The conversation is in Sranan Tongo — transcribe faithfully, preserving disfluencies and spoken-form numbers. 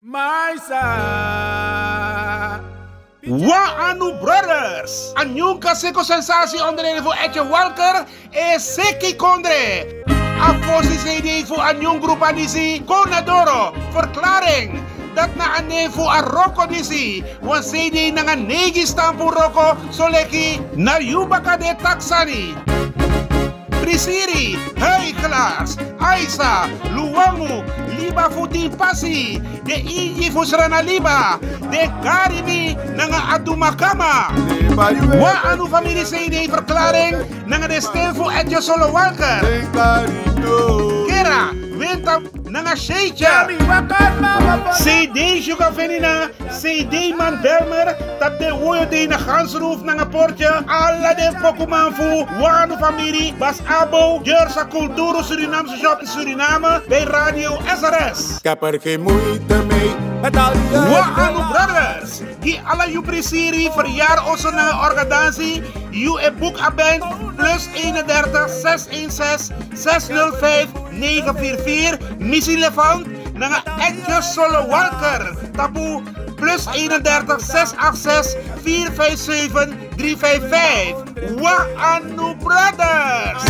Maisa. Wan Anu Brothers, a nyun kaseko sensasi onderdeel fu Etje Walker, e seki kondre. A fosi C D fu a nyun grupu disi kon na doro, Verklaring. Dati na a nen fu a wroko disi, wan C D nanga neigi stampu wroko, soleki Na yu baka de taki sani. Prisiri, Huigelaars, Aisa, Luwangu, Liba fu Tin Pasi, Den Ingi fu Srana Liba, Den Karimi nanga Adumakama. Wan Anu Famiri C D Verklaring nanga den sten fu Edjo Solo Walker. Kera, Winta nanga Sheitya. C D Shuka Fenina, C D Man Belmer, tapu den woyo dei na Gansroof nanga Portje, ala den pokuman fu Wan Anu Famiri, Bas Abo, Jersey Kulturu Surinaamse Shop Suriname, bij Radio S R S. Ik heb er geen moeite mee met al die Wan Anu Brothers, gi ala yu prisiri, verjaar oso nanga orgadansi, yu e boek a band, plus eenendertig, zes een zes, zes nul vijf, negen vier vier, Missy Levant, nanga Edjo Solo Walker, tapu plus eenendertig, zes acht zes, vier vijf zeven, drie vijf vijf. Wan Anu Brothers.